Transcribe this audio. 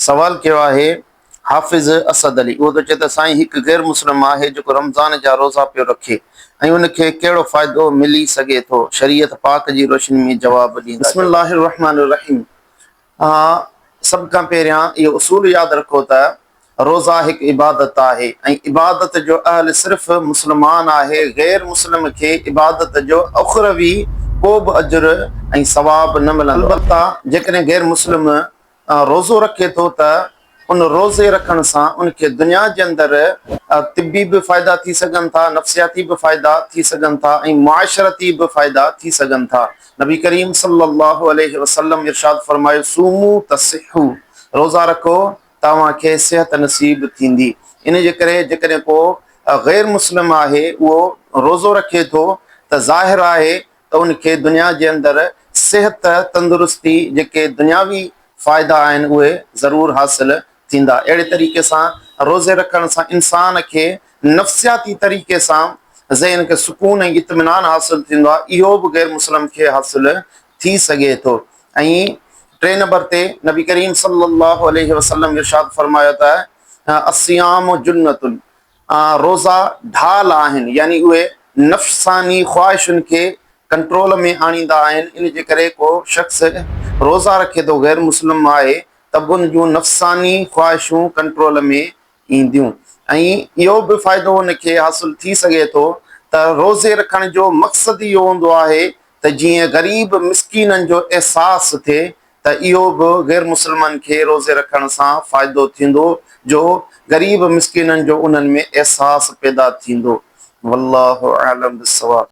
سوال ڪيو آهي حافظ اسد علي اهو ٿو چئي ته سائين هڪ غير مسلم آهي جيڪو رمضان جا روزا پيو رکي ۽ ان کي ڪهڙو فائدو ملي سگهي ٿو شريعت پاڪ جي روشني ۾ جواب ڏيندا. بسم الله الرحمٰن الرحيم سڀ کان پهريان اهو اصول ياد رکو ته روزا هڪ عبادت آهي ۽ عبادت جو اهل صرف مسلمان آهي غير مسلم کي عبادت جو اخروي ڪو به اجر ۽ ثواب نه ملندو البته جيڪڏهن غير مسلم روزو رکي ٿو ته ان روزي رکڻ سان ان کي دنيا جي اندر طبي به فائدا ٿي سگهن ٿا، نفسياتي به فائدا ٿي سگهن ٿا ۽ معاشرتي به فائدا ٿي سگهن ٿا. نبي ڪريم صلي الله عليه وسلم ارشاد فرمايو، صوموا تصحوا، روزا رکو ته اوهان کي صحت نصيب ٿيندي. ان جي ڪري جيڪڏهن ڪو غير مسلم آهي اهو روزو رکي ٿو ته ظاهر آهي ته ان کي دنيا جي اندر صحت، تندرستي جيڪي دنياوي فائدا آهن اهي ضرور حاصل ٿيندا. اهڙي طريقي سان روزي رکڻ سان انسان کي نفسياتي طريقي سان ذهن کي سڪون ۽ اطمينان حاصل ٿيندو آهي اهو به غير مسلم کي حاصل ٿي سگهي ٿو ۽ ٽئين نمبر تي نبي ڪريم صلي الله عليه وسلم ارشاد فرمايو ته الصيام جنة روزا ڍال آهن يعني اهي نفساني خواهشن کي ڪنٽرول ۾ آڻيندا آهن ان جي ڪري ڪو شخص روزا رکي ٿو غير مسلم آهي ته به ان جون نفساني خواهشون ڪنٽرول ۾ اينديون ۽ اهو به فائدو ان کي حاصل ٿي سگهي ٿو ته روزي رکڻ جو مقصد اهو هوندو آهي ته جيئن غريب مسڪينن جو احساس ٿئي ته اهو به غير مسلمن کي روزي رکڻ سان فائدو ٿيندو جو غريب مسڪينن جو انهن ۾ احساس پيدا ٿيندو والله اعلم بالصواب.